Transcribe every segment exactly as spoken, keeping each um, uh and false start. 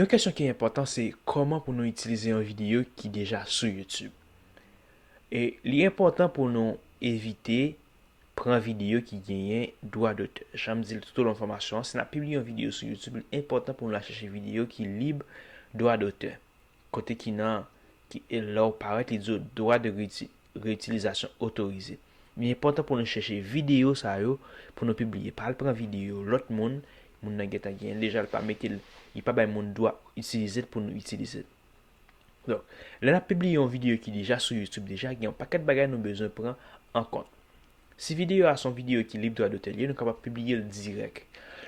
Yon kesyon ki enpòtan se kòman pou nou itilize yon videyo ki deja sou YouTube. E li enpòtan pou nou evite pran videyo ki genyen dwa dotè. Jan m di l toutolon fòmasyon an, si n ap pibliye yon videyo sou YouTube, li enpòtan pou nou al chèche videyo ki lib dwa dotè. Kote ki nan, ki, e lè w parèt, li di w dwa de reyiti-, reyitilizasyon otorize. Li enpòtan pou nou chèche videyo sa yo pou nou pibliye. Pa al pran videyo lòt moun, moun nan gentan genyen l deja, l pa mete l, li pa bay moun dwa itilize l pou nou itilize l. Donk, lè n ap pibliye yon videyo ki deja sou YouTube deja, gen yon pakèt bagay nou bezwen pran an kont. Si videyo a se yon videyo ki lib dwa dotè li ye, nou kapab pibliye l dirèk.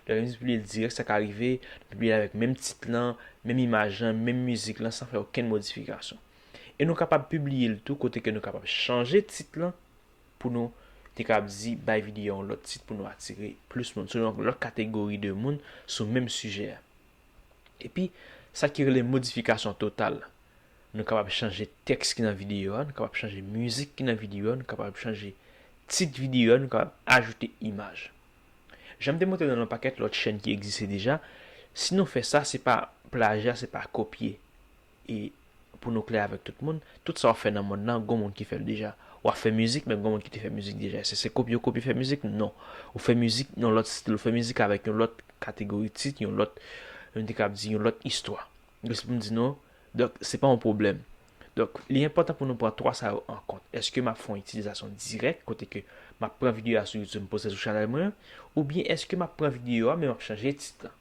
Lè nou pibliye l dirèk, sa ka rive, nou pibliye l avèk menm tit lan, menm imaj lan, menm mizik lan, san fè okenn modifikasyon. E nou kapab pibliye l tou kote ke nou kapab chanje tit lan pou nou te kapab di bay videyo a yon lòt tit pou nou atire plis moun, sou yon lòt kategori de moun sou menm sijè a. Epi, sa ki rele modifikasyon total. Nou kapab chanje tèks ki nan videyo a, nou kapab chanje mizik ki nan videyo a, nou kapab chanje tit videyo a, nou kapab ajoute imaj. Jan m te montre nan yon pakèt lòt chèn ki egziste deja, si nou fè sa, se pa plajya, se pa kopye. E pou nou klè avèk tout moun, tout sa w ap fè nan mond lan, gon moun ki fè l deja. W ap fè mizik, men gon moun ki te fè mizik deja. Èske se kopye w kopye fè mizik? Non. Ou fè mizik nan lòt stil, ou fè mizik avèk yon lòt kategori tit, yon lòt, nou te kapab di yon lòt istwa. Donk, se pou m di nou, donk, se pa yon pwoblèm. Donk, li enpòtan pou nou pran twa sa yo an kont. Èske m ap fè yon itilizasyon dirèk, kote ke m ap pran videyo a sou YouTube, m poste l sou chanèl mwen an, oubyen èske m ap pran videyo a, men m ap chanje tit lan?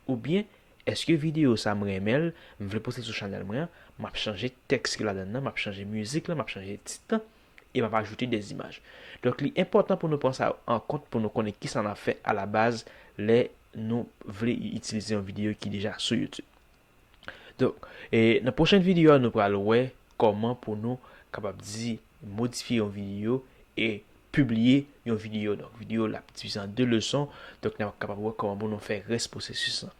Oubyen, èske videyo sa m renmen l, m vle poste l sou chanèl mwen an, m ap chanje tèks ki ladan l nan, m ap chanje mizik lan, m ap chanje tit lan, e m ap ajoute de imaj. Donk, li enpòtan pou nou pran sa yo an kont pou nou konnen kisa n ap fè alabaz lè nou vle itilize yon videyo ki deja sou YouTube. Donk, e nan pwochèn videyo a, nou pral wè kòman pou nou kapab di modifye yon videyo e pibliye yon videyo. Donk, videyo l ap divize an de leson. Donk, n ap kapab wè kòman pou nou fè rès pwosesis lan.